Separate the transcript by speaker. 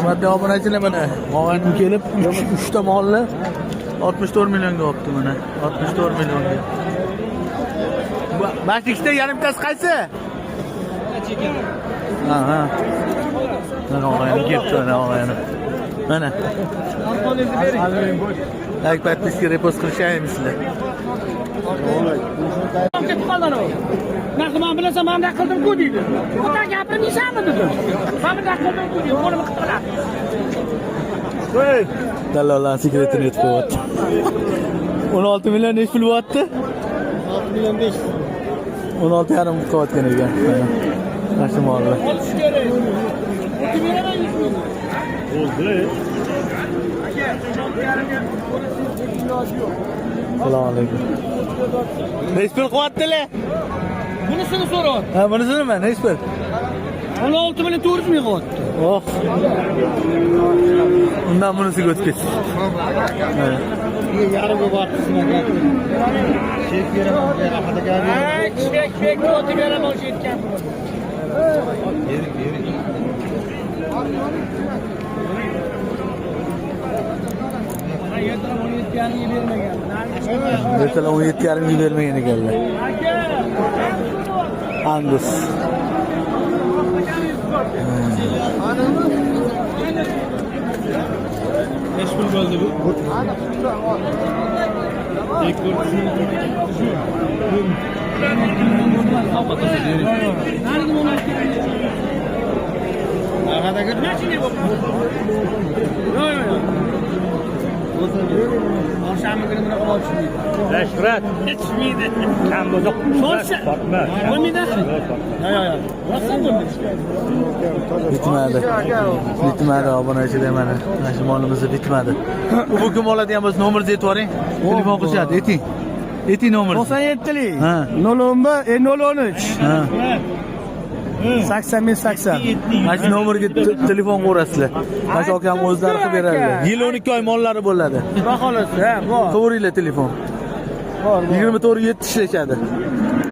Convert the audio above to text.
Speaker 1: Hurmatli obunachilar, mana og'aynim kelib 3 ta molni 64 millionga olibdi mana. 64 millionga. Mana shu ikkita yarimtasi qaysi? Ha. Mana og'aynim kelibdi, mana og'aynim. Mana. Лайк, подписка, репост qilishaymizlar.
Speaker 2: Ketib qoldi anavi. Narxi man bilasan, man bunday qildim-ku deydi. O'ta gapirmaysanmi dedim. Man bunday qildim-ku deydi. Qo'limni qitiqlab.
Speaker 1: Dallollar sekretini yetib qo'yapti. 16 million nechi pul bo'lyapti?
Speaker 2: 6 million 5.
Speaker 1: 16 yarim qilayotgan ekan. Mana. Mana shu mollar.
Speaker 2: Olish kerak. O'tib beraman 100 ming.
Speaker 3: Bo'ldi.
Speaker 1: Assalomu alaykum. Nechi pul qilyaptilar?
Speaker 2: Bunisini so'rayapti.
Speaker 1: Ha, bunisi nima? Nechi pul?
Speaker 2: 16 million 400 ming qilyapti.
Speaker 1: Oh. Undan bunisiga o'tib ketsin. Mana.
Speaker 2: Yarimga boribsizmi?
Speaker 3: Chek beraman,
Speaker 2: Ha, chek, chek o'tib beraman o'sha aytgan pulini.
Speaker 3: Bering, bering.
Speaker 2: Ha, ertalab 17 yarimga bermagan.
Speaker 1: Ertalab 17 yarimga bermagan ekanlar.
Speaker 2: Aka,
Speaker 1: Angus.
Speaker 3: Nechi pul bo'ldi bu?
Speaker 2: Narigi 16. Yo'q, yo'q, yo'q. Oshami kuni bunaqa olib tushmaydi.
Speaker 3: Shuhrat.
Speaker 2: Tushmaydi.
Speaker 3: Kam bo'lsa
Speaker 2: Sho'rchi.
Speaker 3: sotma.
Speaker 2: Bo'lmaydi? Yo'q, yo'q, yo'q. Rostdan bo'lmaydi.
Speaker 1: Bitmadi. Bitmadi obunachilar mana. Mana shu molimiz bitmadi. Bu kim oladigan bo'lsa nomeringizni aytib yuboring. Telefon qilishadi. Ayting. Ayting nomeringizni.
Speaker 4: 97lik.
Speaker 1: Ha.
Speaker 4: 011 013
Speaker 1: Ha.
Speaker 4: 85 80.
Speaker 1: Mana shu nomerga telefon qilaverasizlar. Mana shu akam o'zlari qilib beradilar. Yil 12 oy mollari bo'ladi.
Speaker 4: Xudo xohlasa, ha, bor.
Speaker 1: Qilaveringlar telefon.
Speaker 4: Bor, bor.
Speaker 1: 24 7 ishlashadi.